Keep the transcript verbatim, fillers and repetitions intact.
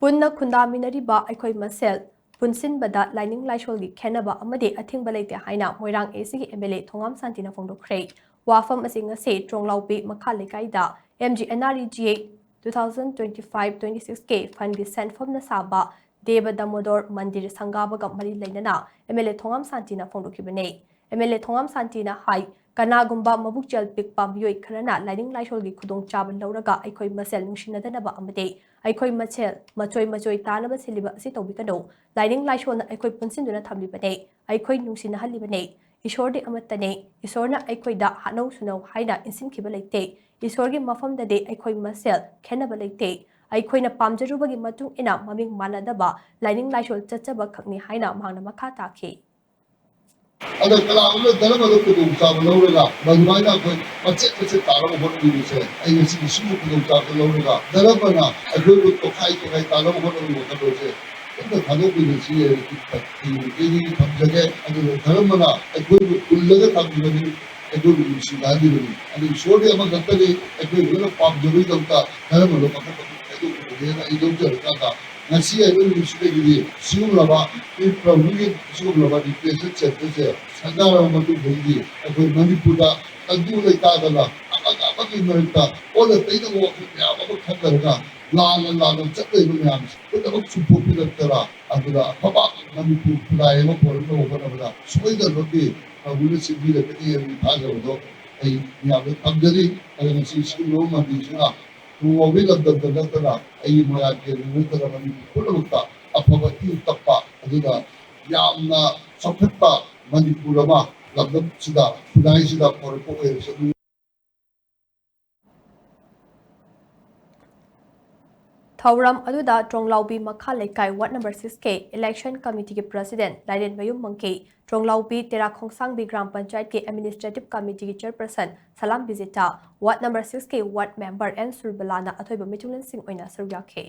ꯄꯨꯟꯅ ꯈꯨꯟꯗꯥꯃꯤꯟꯅꯔꯤꯕ ꯑꯩꯈꯣꯏ ꯃꯁꯦꯜ ꯄꯨꯟꯁꯤꯟꯕꯗ ꯂꯥꯏꯅꯤꯡ ꯂꯥꯏꯁꯣꯜꯒꯤ ꯈꯦꯟꯅꯕ ꯑꯃꯗꯤ ꯑꯊꯤꯡꯕ ꯂꯩꯇꯦ ꯍꯥꯏꯅ ꯃꯣꯏꯔꯥꯡ ꯑꯦꯁꯤꯒꯤ ꯑꯦꯝ ꯑꯦꯜ ꯑꯦ ꯊꯣꯉꯥꯝ ꯁꯥꯟꯇꯤꯅ ꯐꯣꯡꯗꯣꯛꯈ꯭ꯔꯦ꯫ ꯋꯥꯐꯝ ꯑꯁꯤ ꯉꯁꯤ ꯇ꯭ꯔꯣꯡꯂꯥꯎꯕꯤ ꯃꯈꯥ ꯂꯩꯀꯥꯏꯗ M G N R E G A two thousand twenty five twenty ꯁꯤꯛꯁꯀꯤ ꯐꯟꯒꯤ ꯁꯦꯟꯐꯝꯅ ꯁꯥꯕ ꯗꯦꯕ ꯗꯥꯃꯣꯗꯣꯔ ꯃꯟꯗꯤꯔ ꯁꯪꯒꯥꯕꯒ ꯃꯔꯤ ꯂꯩꯅꯅ ꯑꯦꯝ ꯑꯦꯜ ꯑꯦ ꯊꯣꯉꯥꯝ ꯁꯥꯟꯇꯤꯅ ꯐꯣꯡꯗꯣꯛꯈꯤꯕꯅꯤ꯫ ꯑꯦꯝ ꯑꯦꯜ ꯑꯦ ꯊꯣꯉꯥꯝ ꯁꯥꯟꯇꯤꯅ ꯍꯥꯏ, ꯀꯅꯥꯒꯨꯝꯕ ꯃꯕꯨꯛꯆꯦꯜ ꯄꯤꯛꯄ ꯃꯤꯑꯣꯏ ꯈꯔꯅ ꯂꯥꯏꯅꯤꯡ ꯂꯥꯏꯁꯣꯜꯒꯤ ꯈꯨꯗꯣꯡꯆꯥꯕ ꯂꯧꯔꯒ ꯑꯩꯈꯣꯏ ꯃꯁꯦꯜ ꯅꯨꯡꯁꯤꯅꯗꯅꯕ ꯑꯃꯗꯤ ꯑꯩꯈꯣꯏ ꯃꯁꯦꯜ ꯃꯆꯣꯏ ꯃꯆꯣꯏ ꯇꯥꯅꯕ ꯁꯤꯜꯂꯤꯕ ꯑꯁꯤ ꯇꯧꯕꯤꯒꯅꯨ꯫ ꯂꯥꯏꯅꯤꯡ ꯂꯥꯏꯁꯣꯜꯅ ꯑꯩꯈꯣꯏ ꯄꯨꯟꯁꯤꯟꯗꯨꯅ ꯊꯝꯂꯤꯕꯅꯤ, ꯑꯩꯈꯣꯏ ꯅꯨꯡꯁꯤꯅꯍꯜꯂꯤꯕꯅꯤ꯫ ꯏꯁꯣꯔꯗꯤ ꯑꯃꯠꯇꯅꯤ꯫ ꯏꯁꯣꯔꯅ ꯑꯩꯈꯣꯏꯗ ꯍꯥꯠꯅꯧ ꯁꯨꯅꯧ ꯍꯥꯏꯅ ꯏꯟꯁꯤꯟꯈꯤꯕ ꯂꯩꯇꯦ꯫ ꯏꯁꯣꯔꯒꯤ ꯃꯐꯝꯗꯗꯤ ꯑꯩꯈꯣꯏ ꯃꯁꯦꯜ ꯈꯦꯟꯅꯕ ꯂꯩꯇꯦ꯫ ꯑꯩꯈꯣꯏꯅ ꯄꯥꯝꯖꯔꯨꯕꯒꯤ ꯃꯇꯨꯡ ꯏꯟꯅ ꯃꯃꯤꯡ ꯃꯥꯟꯅꯗꯕ ꯂꯥꯏꯅꯤꯡ ꯂꯥꯏꯁꯣꯜ ꯆꯠꯆꯕ ꯈꯛꯅꯤ ꯍꯥꯏꯅ ꯃꯍꯥꯛꯅ ꯃꯈꯥ ꯇꯥꯈꯤ꯫ ꯑꯗꯣ ꯀꯅꯥꯒꯨꯝꯕ ꯙꯔꯃꯗ ꯈꯨꯗꯣꯡꯆꯥꯕ ꯂꯧꯔꯒ ꯃꯗꯨꯃꯥꯏꯅ ꯑꯩꯈꯣꯏ ꯃꯆꯦꯠ ꯃꯆꯦꯠ ꯇꯥꯅꯕ ꯍꯣꯠꯅꯕꯤꯕꯁꯦ, ꯑꯩ ꯉꯁꯤꯒꯤ ꯁꯤꯒꯨꯝꯕ ꯈꯨꯗꯣꯡꯆꯥꯕꯗꯣ ꯂꯧꯔꯒ ꯙꯔꯃꯅ ꯑꯩꯈꯣꯏꯕꯨ ꯇꯣꯈꯥꯏ ꯇꯣꯈꯥꯏ ꯇꯥꯅꯕ ꯍꯣꯠꯅꯕꯒꯤ ꯋꯥꯈꯜꯂꯣꯟꯁꯦ ꯑꯝꯇ ꯊꯥꯗꯣꯛꯄꯤꯔꯁꯤ ꯍꯥꯏꯅ ꯑꯩ ꯊꯝꯖꯒꯦ꯫ ꯑꯗꯨꯒ ꯙꯔꯃꯅ ꯑꯩꯈꯣꯏꯕꯨ ꯄꯨꯜꯂꯒ ꯊꯝꯂꯤꯕꯅꯤ, ꯑꯩꯈꯣꯏꯕꯨ ꯅꯨꯡꯁꯤꯅꯍꯜꯂꯤꯕꯅꯤ꯫ ꯑꯗꯨ ꯏꯁꯣꯔꯗꯤ ꯑꯃꯈꯛꯇꯅꯤ, ꯑꯩꯈꯣꯏ ꯂꯣꯏꯅ ꯄꯥꯝꯖꯕꯒꯤꯗꯃꯛꯇ ꯙꯔꯃꯗꯣ ꯃꯈꯜ ꯃꯈꯜ ꯈꯥꯏꯗꯣꯛꯄꯅꯦꯅ ꯑꯩ ꯂꯧꯖꯔꯀꯥꯟꯗ, ꯉꯁꯤ ꯑꯩꯈꯣꯏ ꯅꯨꯃꯤꯠꯁꯤꯗꯒꯤꯗꯤ ꯁꯤꯒꯨꯝꯂꯕ ꯄ꯭ꯔꯚꯨꯒꯤ ꯁꯤꯒꯨꯝꯂꯕ ꯔꯤꯀ꯭ꯔꯤꯌꯦꯁꯟ ꯁꯦꯟꯇꯔꯁꯦ ꯁꯪꯒꯥꯔꯕ ꯃꯇꯨꯡꯗꯒꯤꯗꯤ ꯑꯩꯈꯣꯏ ꯃꯅꯤꯄꯨꯔꯗ ꯇꯪꯗꯨ ꯂꯩꯇꯥꯗꯅ ꯑꯃꯒ ꯑꯃꯒꯤ ꯃꯔꯛꯇ ꯑꯣꯟꯅ ꯇꯩꯅꯕ ꯋꯥꯈꯜ ꯃꯌꯥꯝ ꯑꯃ ꯈꯟꯊꯔꯒ ꯂꯥꯟꯅ ꯂꯥꯟꯅ ꯆꯠꯂꯤꯕ ꯃꯌꯥꯝꯁꯦ ꯄꯨꯝꯅꯃꯛ ꯆꯨꯝꯊꯣꯛꯄꯤꯔꯛꯇꯅ, ꯑꯗꯨꯒ ꯑꯐꯕ ꯃꯅꯤꯄꯨꯔ ꯈꯨꯟꯅꯥꯏ ꯑꯃ ꯄꯨꯔꯛꯅꯕ ꯍꯣꯠꯅꯕꯗ ꯁꯣꯏꯗꯅꯃꯛꯀꯤ ꯄ꯭ꯔꯚꯨꯅ ꯁꯤꯟꯕꯤꯔꯛꯀꯅꯤ ꯍꯥꯏꯕꯒꯤ ꯊꯥꯖꯕꯗꯣ ꯑꯩ ꯃꯌꯥꯝꯗ ꯊꯝꯖꯔꯤ꯫ ꯑꯗꯨꯅ ꯉꯁꯤ ꯁꯤꯒꯨꯝꯂꯕ ꯃꯟꯗꯤꯔꯁꯤꯅ ꯇ꯭ꯔꯣꯡꯂꯥꯎꯕꯤ ꯂꯝꯗꯝꯗ ꯅꯠꯇꯅ ꯑꯩꯒꯤ ꯃꯣꯏꯔꯥꯡ ꯀꯦꯟꯗ꯭ꯔ ꯅꯠꯇꯅ ꯃꯅꯤꯄꯨꯔ ꯄꯨꯝꯅꯃꯛꯇ ꯑꯐꯕ ꯏꯪ ꯇꯞꯄ, ꯑꯗꯨꯒ ꯌꯥꯝꯅ ꯆꯥꯎꯈꯠꯄ ꯃꯅꯤꯄꯨꯔ ꯑꯃ ꯂꯝꯗꯝꯁꯤꯗ, ꯈꯨꯟꯅꯥꯏꯁꯤꯗ ꯄꯨꯔꯛꯄ ꯑꯣꯏꯔꯁꯅꯨ꯫ ꯊꯧꯔꯝ ꯑꯗꯨꯗ ꯇ꯭ꯔꯣꯡꯂꯥꯎꯕꯤ ꯃꯈꯥ ꯂꯩꯀꯥꯏ ꯋꯥꯔꯗ ꯅꯝꯕꯔ ꯁꯤꯛꯁꯀꯤ ꯏꯂꯦꯛꯁꯟ ꯀꯃꯤꯇꯤꯒꯤ ꯄ꯭ꯔꯁꯤꯗꯦꯟ ꯂꯥꯏꯔꯦꯟꯃꯌꯨꯝ ꯃꯪꯀꯤ, ꯇ꯭ꯔꯣꯡꯂꯥꯎꯕꯤ ꯇꯦꯔꯥ ꯈꯣꯡꯁꯥꯡꯕꯤ ꯒ꯭ꯔꯥꯝ ꯄꯟꯆꯥꯌꯠꯀꯤ ꯑꯦꯗꯃꯤꯅꯤꯁꯇ꯭ꯔꯦꯇꯤꯚ ꯀꯃꯤꯇꯤꯒꯤ ꯆꯦꯌꯔꯄꯔꯁꯟ ꯁꯂꯥꯝ ꯕꯤꯖꯤꯇꯥ, ꯋꯥꯔꯗ ꯅꯝꯕꯔ ꯁꯤꯛꯁꯀꯤ ꯋꯥꯔꯗ ꯃꯦꯝꯕꯔ ꯑꯦꯟ ꯁꯨꯔꯕꯂꯥꯅ ꯑꯊꯣꯏꯕ ꯃꯤꯊꯨꯡꯂꯦꯟꯁꯤꯡ ꯑꯣꯏꯅ ꯁꯔꯨꯛ ꯌꯥꯈꯤ꯫